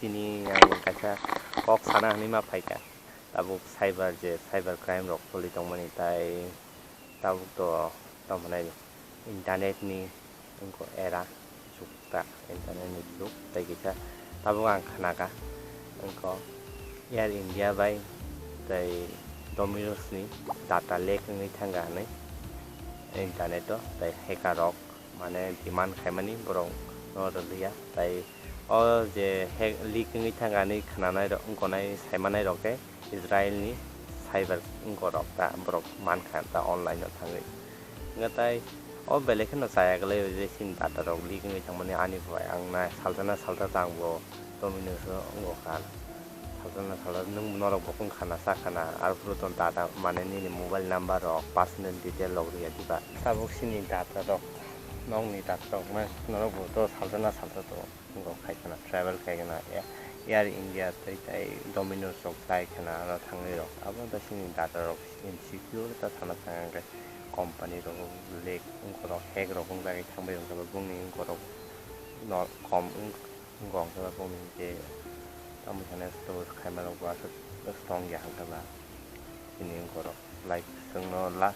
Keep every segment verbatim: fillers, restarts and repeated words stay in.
Tini ang kaisa kok sana hinwi ma phaikha. Tabuk cyber je cyber crime rok choli tongmani tai tabuk to tamo nai internet ni wngkha era jukta internet ni jug tai kisa tabuk ang khnakha wngkha Air India bai tai Domino's ni data leak wngwi thangkha hinwi internet o tai hacker rok mane demand khaimani borok no rwliya tai o je hack leak wngwi thangkha hinwi khwnanai rok wngkha nai saimanai rok khe Israel ni cyber wngkha rok ta borok mankha ta online o thangwi wngkha tai o belai kheno chaya glai o je chini data rok leak wngwi thangmani ani bo ang nai salsa na salsa ta ang bo Domino's o wngkha salsa na salsa nwng norok bo wngkha na chakha na arphuruto data mane nini mobile number rok personal detail rok rwya diba tabuk chini data rok nokni data rok mane norok bo to salsa na salsa to. Wngkha khaikha na travel khaikha na Air India tei tai Domino's rok chai khana aro thangwi rok abo wngkha chini data rok insecure ta sana thang hwnkhe company rok leak wngkha rok hack rok wngwi thangwi rok boni wngkha rok kom wngkha hwnkhe boni je tamo sanai store khaima rok bo aswk strong ya hwnkhe ba chini wngkha rok like chwngno la.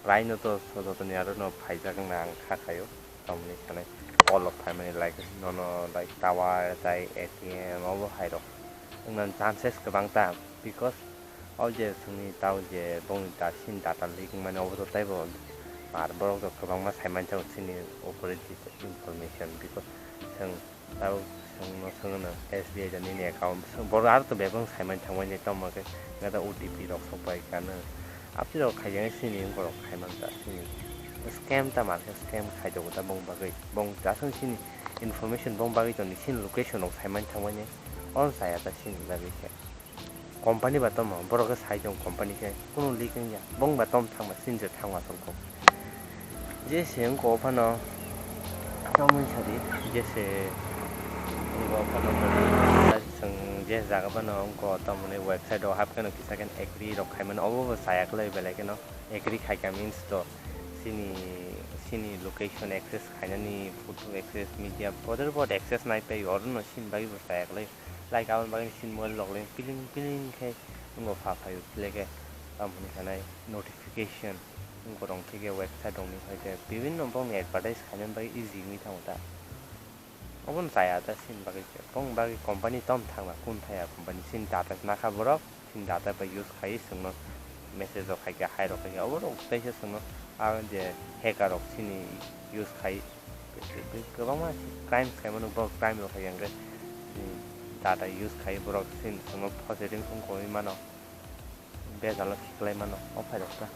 Prai no to so joto ni aro no phaijak wngna ang kha khaio. Tamoni sanai call rok phaimani like nono like tower tai A T M obo hai rok wngna chances kwbang ta because o je chwngni tao je bongni ta sini data leak wngmani obo to taibo mar borok rok kwbangma sai manjak chini opore information because chwng. Tabuk chwngno swngno S B I da nini account borok aro to bebak saimani thangmani tongma khe nata O T P rok sokpai kano. Apni rok khaijak sini borok khaiman ta sini scam ta mar khe scam khaijago ta bong bagwi bong aswk sini information bong bagwi toni sini location rok saimani thangmani on saya ta sini bagwi khe. Company ba tamo borok khe sai tong company khe kunu leak wngya bong ba tom thangma sinje thangma tong kok jese wngko phano tamo sadi jese wngko phano chwng je jaga phano wngko tamoni website o hap kheno kisa khe agree rok khaimani obo bo chaya kwlai belai kheno agree khaikha means to sini sini location access khainani photo access media poder bot access nai pai oro no sini bagwi bo chaya kwlai. Like aboni bagwi chini mobile rok le piling piling khe wngbo pha phaio phile khe tamo hwnwi sanai notification wngbo rong thike website rok ni hai khe bibinno bongni advertise khainani bagwi easy wngwi thango ta. Obono chaya ta chini bagwi khe bongni bagwi company tom thangna kun thaya company chini data nakha borok chini data bai use khai chwngno message rok hai khe hai rok hai khe oborok teisa chwngno ah je hacker rok chini use khai. Kwbangma crimes khaimano borok crime rok hai hwnkhe data use khai borok chini phone o positive wngwi mano bejalo khiklai mano o phairok ta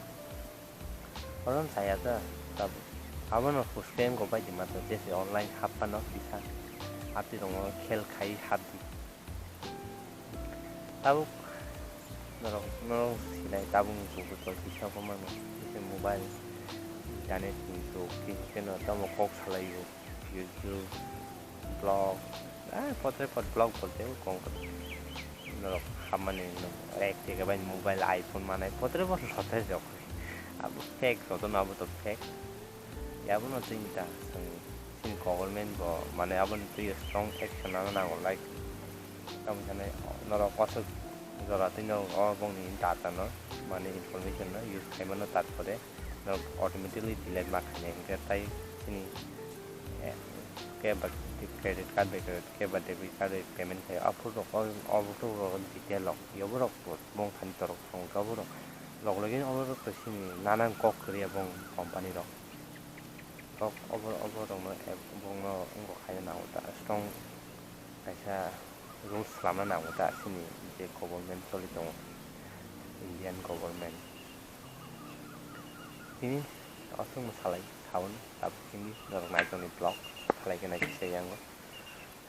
oro chaya ta tabuk abono huske wngkha bai di masa jese online hap phano kisa hati rokno khel khai hap di. Tabuk norok norok sinai tabuk ni jugui tongkha kisa obo mano kisa mobile internet ni jug kisa no tamo kok salai o YouTube blog ah potre pot blog bolte kong norok hamani ek jaga bai mobile iPhone manai potre pot lote jok abo fake joto no abo to fake. Abono chini ta chwng chini government bo mane aboni twi strong action nana nango like tamo sanai norok aswk jora twi norok o bongni data no mane information no use khaimano tarpore norok automatically delete ma khainai hwnkhe tai chini eh, khe ba credit card bai credit khe ba debit card bai payment khaio aphuru rok o photo rok detail rok yobo rok bong thani torok tongo obo rok log login obo rok to chini nanan kok kwrwi ya bong company rok. Kok obo obo rokno bongno wngkha khaina nango ta strong kaisa rules lama nango ta chini je government choli tongo Indian government tini aswk mwsalai sauni tabuk tini norok naitokni vlog salai khe naikhe se yango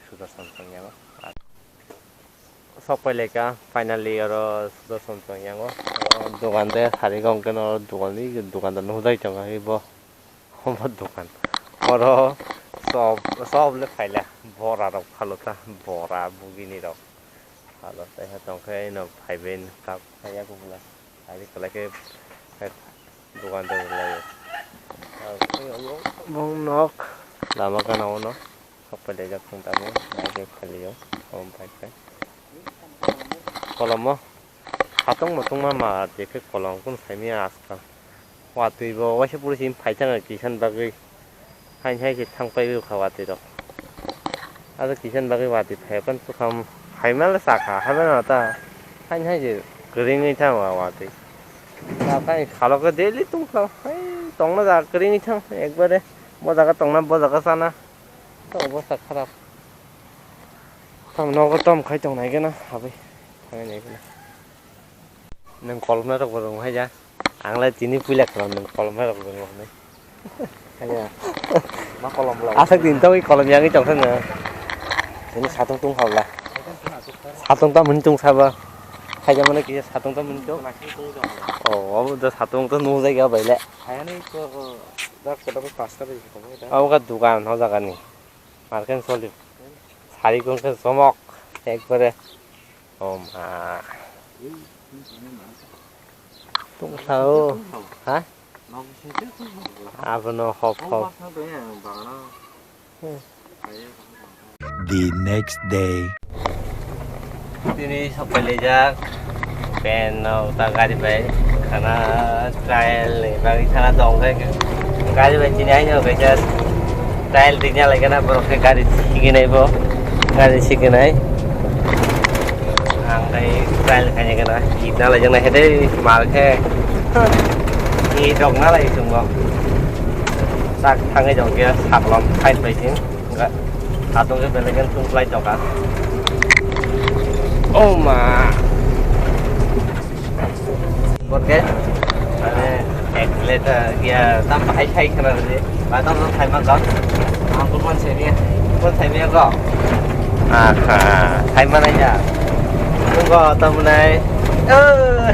sudarshan song yango. Sok pai lai kha finally oro Sudarshan tong yango. Oro dogan de sari gong keno oro dogan ni dogan dano hojai tongo hai bo. Omo dogan. Oro sop sop le phaila bora rok phalo ta bora bugini rok. Phalo tei ha tong khe eno phaibai kap phaiya kubula. Ari kwlai khe dogan rok lai. Bong nok lama gana ono. Sok pai laijak chwng tabuk, naikhe phailio, omo bai khe. Kolomo, satung mutung ma ma, je khe kolom kunu saimanya askal. Watwi bo waisa puri simi phai thangkha kisan bagwi. Haini hai se thang pai kha watwi rok. Ado kisan bagwi watwi phai phano swkang phaimale sakha, haibano ta. Haini hai se kwrwngwi thang watwi. Ta tei salo khe daily tongkha, hai tongna jaga kwrwngwi thang ekbare. Bo jaga tongna, bo jaga chana. To obostha kharap. Tamo nogo tom khai tong nai gana, habwi thangnai nai gana. Nwng kolomna rok bo rwng hai ya. Ang lai tini puila khalam nwng kolomna rok rwng nai. Hanya. Ma kolom bla. Aswk din togwi kolom yangwi tong thang. Ini satung tung habla. Satung tam hwn tung saba. Khaja mane kisa satung tam hwn tung. Oh, obo da satung to nung jai ga baile. Hayani ko dak ko dak pasta bai ko. Obo ka dukan ho jaga ni. Marken soli. Sari kung khe somok. Ekbare. Oh ma. Tungsa o. Ha? Abono hop hop. The next day. Tini sopai lijak. Pen no ta gari bai khana trial ni bagwi khana tong khe gari bai tini aino kaisa trial ringna lai gana borok khe gari siginai bo gari siginai ang kai trial khaina gana itna lai jaknai hede mar khe i dok na lai chungo tak thangai jok ya saklom side bai sing. Wngkha. Satung khe belai khe thung klai tongkha. Oh ma. Bot khe, mane, accelerator, ya, tam bahai khai khna rw di. Ba tam tam khai ma kha. Ang phone sai mia. Phone sai mia ko. Aha, khai ma nai ya. Phone ko tam nai. Oh.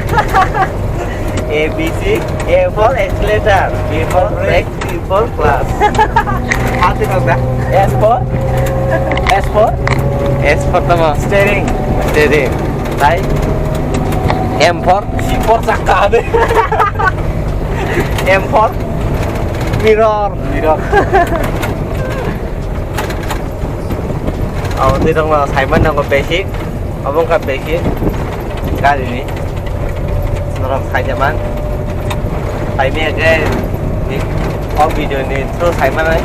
A B C, A for accelerator, B for brake, T for class. Hati kok da? S for? S for? S for tamo? Steering. Steering. Tai? M for? C for chakka ade. M for? Mirror. Mirror. Abo twi rok no sai mani nango basic. Obo wngkha basic gari ni norok sai jaman. Sai maya khe ni o video ni through sai manai.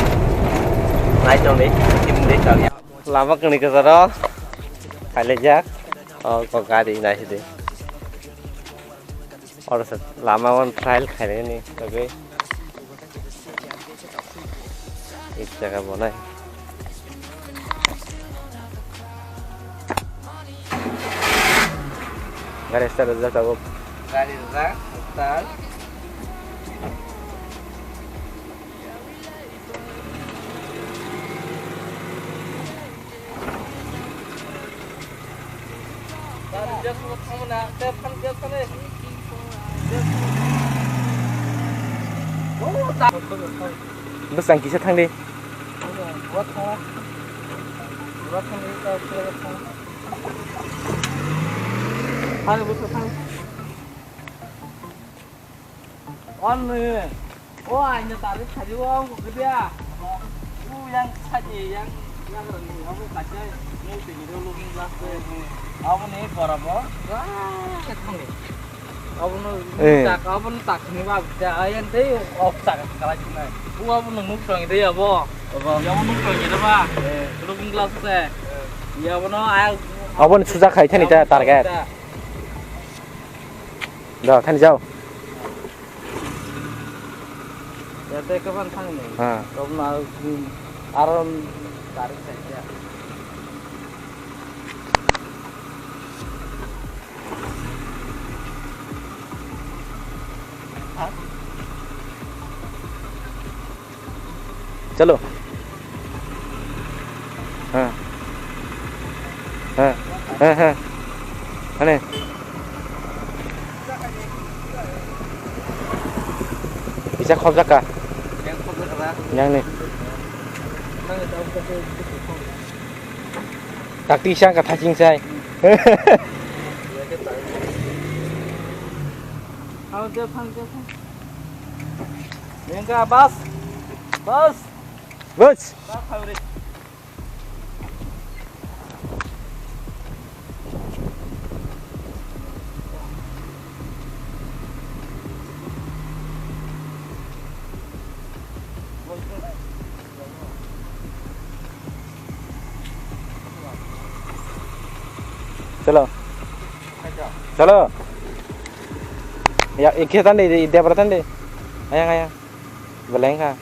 Nai tong di, kim di tong ya. Lama kwnwi kwcharo phailaijak. O, o gari nai sidi. Oro se lama o trial khainani bagwi ek jaga bonai. Gari start rwjak tabuk. Gari rwjak, start. Bwsang kisa thang di. Thang, bwswk thang. Ani, o aini tari thari o ang kukui dia. U yang saji yang yang rani abo kaisa mung tini do looking glass de. Abo ni bora bo. Wah, ketong ni. Abo no Eh. Tak, abo no tak ni ba ja ayan de ok tak kala jinai. U abo no nuk tong de abo. Abo. Yang nuk tong de ba. Eh. Looking glass de. Ya abo no ay. Abo ni suja khai thani ta target. Da, thani jao. Ya, tei kapan thangni? Ha. Tobna, hmm, aron gari saikya. Ha? Chalo. Ha. Ha. Ha, ha. Hane. Bisa khobjak ka? Yang ni. Takti sang ka thaching sai. Yang ka bas. Bas. Bas. Bas, khauri. Chalo. Chalo. Ya, ikhe tande, i debra tande. Ayang, ayang. Beleng kha.